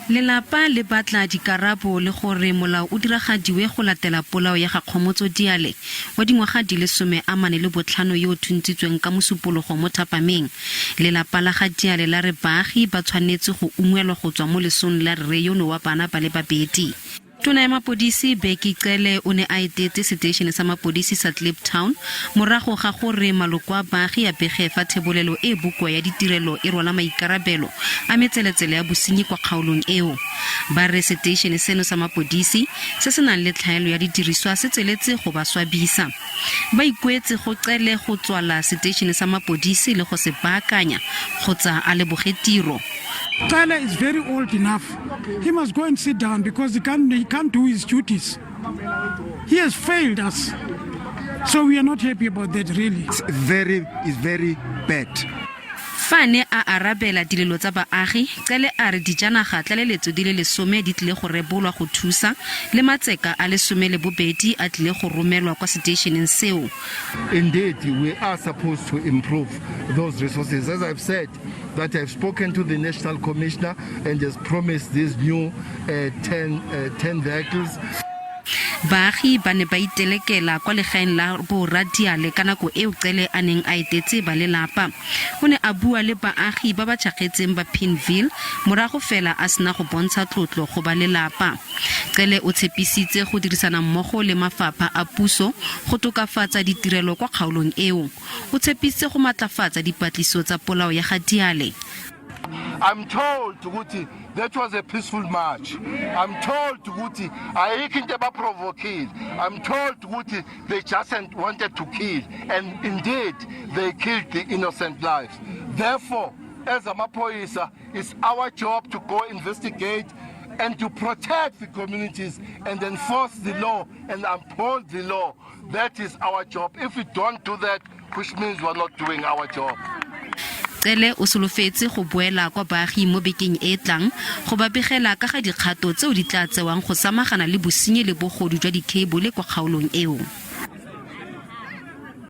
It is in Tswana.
Lelapa le batla dikarabo le gore molao o diragadiwe go latela polao ya ga Kgomotso Diale wa dingwaga di le 45 yo o thuntsitsweng ka Mosupologo mo thapameng. Lelapa la ga Diale la re baagi ba tshwanetse go ungwelwa go tswa mo lesong la rre yono wa bana ba le babedi. Tona ya mapodisi Bheki Cele o ne a etetse seteishene sa mapodisi sa Kliptown morago ga gore maloko a baagi a bege fa thebolelo e e bokoa ya ditirelo e rwala maikarabelo a metseletsele ya bosenyi kwa kgaolong eo. Ba re seteishene seno sa mapodisi se se nang le tlhaelo ya didiriswa se tsweletse go ba swabisa. Ba ikuetse go Cele go tswala seteishene sa mapodisi le go se baakanya kgotsa a leboge tiro. Cele is very old enough. He must go and sit down because he can't do his duties. He has failed us. So we are not happy about that, really. It's very bad. Fa a ne a arabela dilelo tsa baagi, Cele a re dijanaga tlaleletso di le 10 di tlile go rebolwa go thusa, le matseka a le 12 a tlile go romelwa kwa seteisheneng seo. Indeed, we are supposed to improve those resources. As I've said, that I've spoken to the National Commissioner and has promised these new 10 vehicles. Baagi ba ne ba itelekela kwa legaeng la boora Diale ka nako eo Cele a neng a etetse ba lelapa. O ne a bua le baagi ba ba tšhakgetseng ba Pimville morago fela a sena go bontsha tlotlo go ba lelapa. Cele o tshepisitse go dirisana mmogo le mafapha a puso go tokafatsa ditirelo kwa kgaolong eo. O tshepisitse go matlafatsa dipatliso tsa polao ya ga Diale. I'm told ukuthi that was a peaceful march. I'm told ukuthi ayikho into ebaprovokile. I'm told ukuthi they just wanted to kill, and indeed they killed the innocent lives. Therefore, as amaphoyisa, it's our job to go investigate and to protect the communities and enforce the law and uphold the law. That is our job. If we don't do that, which means we're not doing our job. Cele o solofetse go boela kwa baagi mo bekeng e e tlang go ba begela ka ga dikgato tseo di tla tsewang go samagana le bosenyi le bogodu jwa dikheibole kwa kgaolong eo.